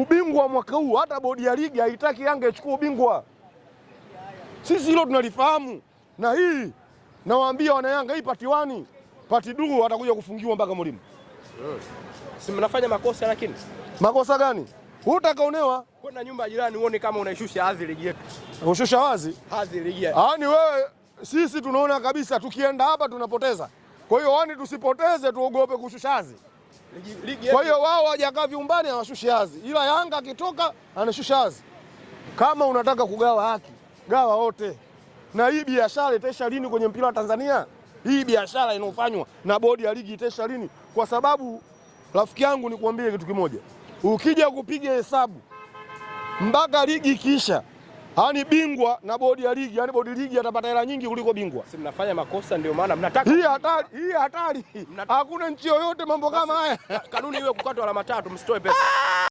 Ubingwa mwaka huu hata bodi ya ligi haitaki Yanga ichukue ubingwa. Sisi hilo tunalifahamu, na hii nawaambia wana Yanga, hii part 1 part 2 watakuja kufungiwa mpaka mwalimu. Si mnafanya makosa lakini. Makosa gani? Utakaonewa. Kwenda nyumba ya jirani uone kama unaishusha hadhi ligi yetu. Ushusha wazi. Hadhi ligi yetu. Yaani wewe, sisi tunaona kabisa tukienda hapa tunapoteza. Kwa hiyo wani tusipoteze, tuogope kushusha hadhi. Ligi Kwa hiyo wao hawajakaa vyumbani hawashushi hadhi. Ila Yanga akitoka anashusha hadhi. Kama unataka kugawa haki, gawa wote. Na hii biashara itaisha lini kwenye mpira wa Tanzania? Hii biashara inayofanywa na bodi ya ligi itaisha lini? Kwa sababu rafiki yangu nikuambie kitu kimoja. Ukija kupiga hesabu mpaka ligi ikiisha, yaani bingwa na bodi ya ligi, yaani bodi ligi atapata hela nyingi kuliko bingwa. Si mnafanya makosa ndio maana mnataka Hii hatari, hii hatari. Hakuna nchi yoyote mambo kama haya. Kanuni iwe kukatwa alama 3 msitoe pesa.